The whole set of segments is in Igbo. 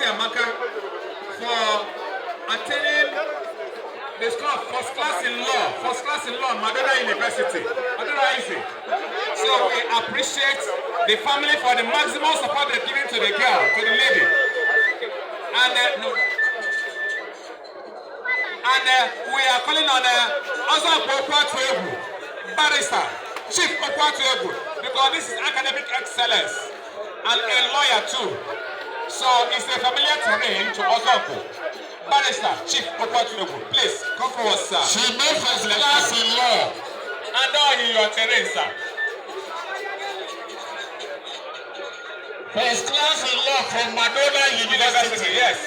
Chiamaka for attaining the score of first class in law, Madonna University. Madonna Easy. So we appreciate the family for the maximum support they've given to the girl, to the lady. And no, and we are calling on Ozokwo Okwatuegwu, Barrister, Chief Okwatuegwu, because this is academic excellence and a lawyer too. So it's a familiar terrain to Ozokwo. Barrister, Chief Okwatuegwu, please come forward, sir. She made first class in law. And all in your terrain, sir. First class in law from Madonna University. University, yes.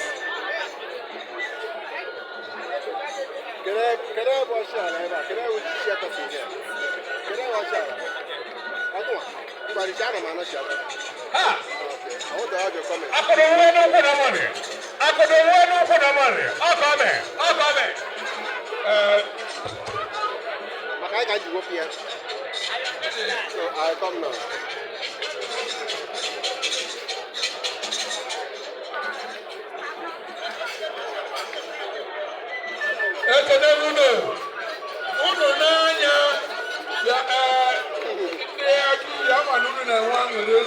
Kedu ebe ọchị ala ebe a? Kedu ebe uchichi ya tọsi ihe? Kedu ebe ọchị ala? Ọgụnwa, mgbaricha ana m anọchi aka. Ha! Okay, I want to have your comment. Akodo nwe n'ụkwụ na mọrị. Akodo nwe n'ụkwụ na mọrị. Ọkọ me, ọkọ me. Maka anyị ka ji wepụ ya. So I come now. Ekene m unu unu n'anya ya ee ndị ajụ ya ma na unu na-enwe aṅụrị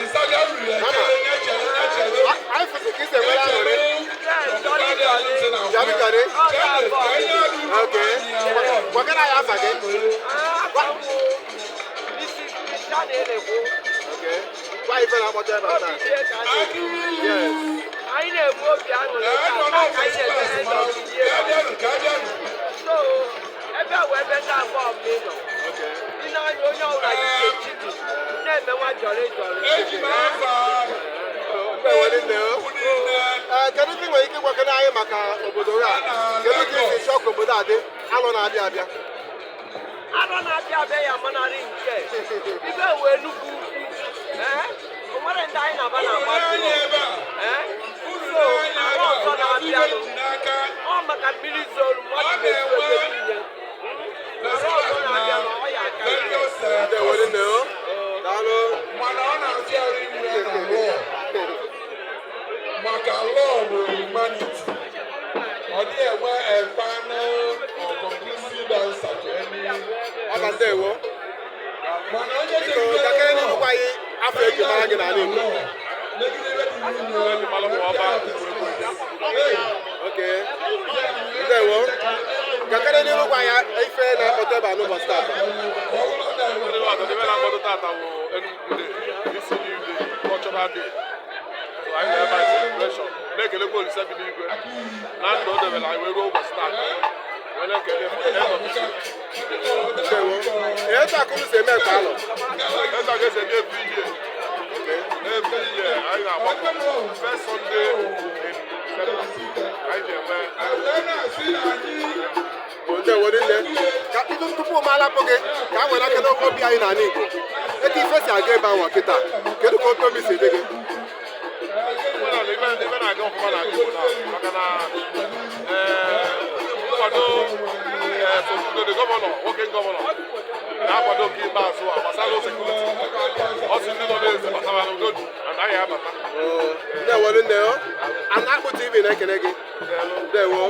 nsaga ruru ekele na-echere na-echere. Anyị fụsị ka isi enwere aṅụrị. Ọkpụkpa dị anyị ntị na Jọrị jọrị. Chere ka enye adụ unu. Okay. Gwagara anyị afa gị. Okay. Gwa ife na-akpọta ebe a taa. Yes. Anyị na-enwe obi aṅụrị Ee, nọ taa ka anyị n'ọfịs na-emere klas ndị ma ọchịchị ka ego. abịanụ ka abịanụ. So ebe a wee ebe ndị abụọ m nọ. Okay. Ị na-anya onye ọbụla ji echichi na-eme nwa jọrị jọrị. Eji m afa Mgbe nwere nne o. okwu niile. Ee, kedu ife ị nwere ike ịgwakọrọ anyị maka obodo a? Kedu ka esi chọọ ka obodo a dị alụ na-abịa abịa? Arọ na-abịa abịa ya amanarị nke ibe wee nnukwu ukwu. Ee, o nwere ndị anyị na-aba Unu na-agba n'anya ebe a. Ee, Unu so n'anya arọ ebe a, ọzọ unu afọ ibe na-abịanụ ji n'aka. ọ maka mmiri zoro mmadụ Ọ na-ezu na-enwe ebe niile. First Arọ ọzọ class na na-abịanụ ọ ya aka ike. various Ndị nwere nne o. Daalụ. Mana ọ na-afịa arụ inwe ya na law, maka law bụ humanity. Ọ dịghị enwe a final or conclusive answer to any. Ọ ka ndewo. Mana onye Biko, gakere n'ihu gwa anyị afọ eji mara gị n'ala Igbo. Megide ebe dị n'ime. Okay. Ndewo. Gakere n'ihu gwa anyị ife na-akpọta ebe a n'ụbọchị taata. Ndị na-akpọtụ tata bụ Enugu Day, isi New Day, Cultural Day. So anyị na-ebe a celebration, na-ekelekwa Olise bi n'igwe na ndụ o debere anyị wee ruo ụbọchị tata. Wee na-ekele for the end of this year. Ndewo. Etu akụrụ si eme nke alụ. Etu a ga-esi eme every year. Okay. Every year anyị na-agbakọ first Sunday in February. Anyị ji eme Ndewo nne. Ka idu tupu m alapụ gị ka a nwere aka n'obi anyị n'ala Igbo. Etu ife si aga ebe ahụ kịta. Kedu ka obi obi si dị gị? Omenala ife ife na-aga ọfụma n'ala Igbo na maka na nkwado Soludo the governor, working governor, na-akwado nke ikpeazụ a gbasara security. Ọ sị ndị nọ n'ezi batara n'udo dị, anaghị abata. Ndewo nne o. Ana Akpụ TV na-ekele gị. Ndewo.